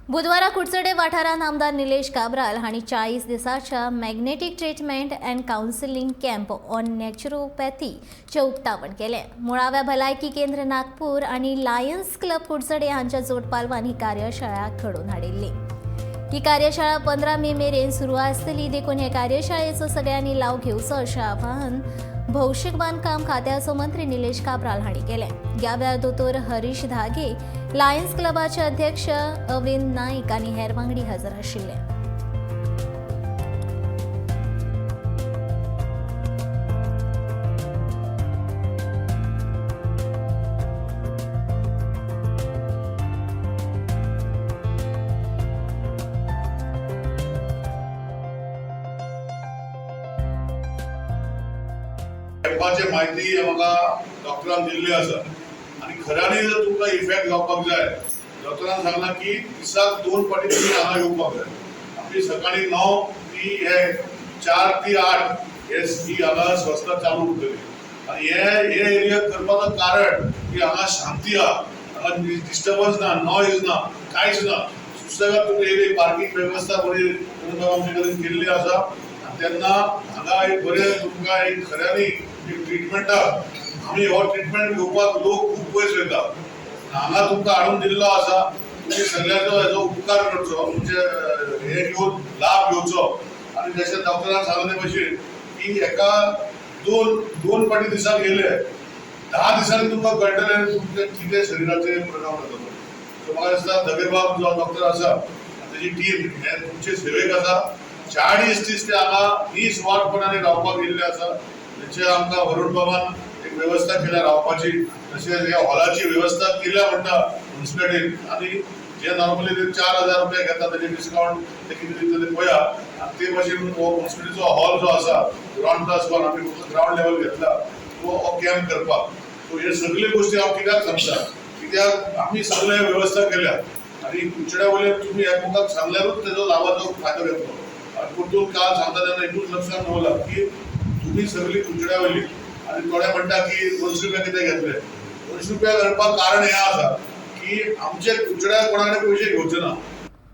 बुधवारा कुडचडे वाठारांत आमदार निलेश काब्राल हांणी 40 दिसाच्या magnetic treatment and counselling camp on नॅचरोपॅथीचें उक्तावण केलें. मुळाव्या भलायकी केंद्र नागपूर आनी लायन्स क्लब कुडचडे हांच्या जोडपालवान ही कार्यशाळा घडोवन हाडिल्ली. ही कार्यशाळा 15 मे मेरेन सुरू आसतली, देखून हे कार्यशाळेचो सगळ्यांनी लाव घेवचो अशें आवाहन भौशीक बांदकाम खात्याचो मंत्री निलेश काब्राल हांणी केलें. ह्या वेळार दोतोर हरीश धागे, लायन्स क्लबाचे अध्यक्ष अविंद नाईक आनी हेर वांगडी हजर आशिल्ले. कॅम्पाची म्हायती म्हाका डॉक्टरान दिल्ली आसा आनी खऱ्यांनी जर तुमकां इफेक्ट जावपाक जाय, डॉक्टरान सांगलां की दिसाक 2 फावटी तुमी हांगा येवपाक जाय. आमी सकाळी 9 ती हे 4 ती 8 हे ही हांगा संस्था चालू उरतली. आनी हे हे एरियाक करपाचो कारण की हांगा शांती आहा, हांगा डिस्टर्बन्स ना, नॉयज ना, कांयच ना. सुसेगाद तुमी एरिया पार्किंग वेवस्था बरी आमचे कडेन केल्ली आसा. तेन्ना हांगा एक बरें तुमकां एक खऱ्यांनी एक ट्रिटमेंटाक आमी हो ट्रिटमेंट घेवपाक लोक खूब पयस वयता. हांगा तुमकां हाडून दिल्लो आसा, तुमी सगळ्यांचो हेजो उपकार करचो, तुमचे हे घेवन लाभ घेवचो. आनी जशें डॉक्टरान सांगले भशेन की एका दोन फावटी दिसाक येयले 10 दिसांनी तुमकां कळटलें तुमचें कितें शरिराचेर परिणाम जाता तो. सो म्हाका दिसता दगेबाब जो डॉक्टर आसा तेजी टीम हे तुमचे सेवेक आसा. 40 दीस ते हांगा निस्वार्थपणाने रावपाक येयल्ले आसा. तेचे आमकां वरुण बाबान एक वेवस्था केल्या रावपाची, तशेंच ह्या हॉलाची वेवस्था केल्या म्हणटा म्युनिसिपालिटीन. आनी जे नॉर्मली ते 4000 रुपया घेता तेजे डिस्कावंट ते कितें दितले ते पळया. आनी ते भशेन हो म्युनिसिपालिटीचो हॉल जो आसा ग्रावंड +1, आमी फक्त ग्रावंड लेवल घेतला तो हो कॅम्प करपाक. सो हे सगळे गोश्टी हांव कित्याक सांगता, कित्याक आमी सगळे वेवस्था केल्या आनी कुडचड्या वयल्यान तुमी एकमेकाक सांगल्यारूच तेजो लावाचो फायदो घेतलो. आनी परतून काल सांगता तेन्ना एकूच लक्षात दवरला की तुमी सगळी कुडचड्या वयली आनी थोडे म्हणटा की 200 रुपया कितें घेतले. 200 रुपया करपाक कारण हें आसा की आमचे कुडचड्या कोणा कडेन पयशे घेवचे ना.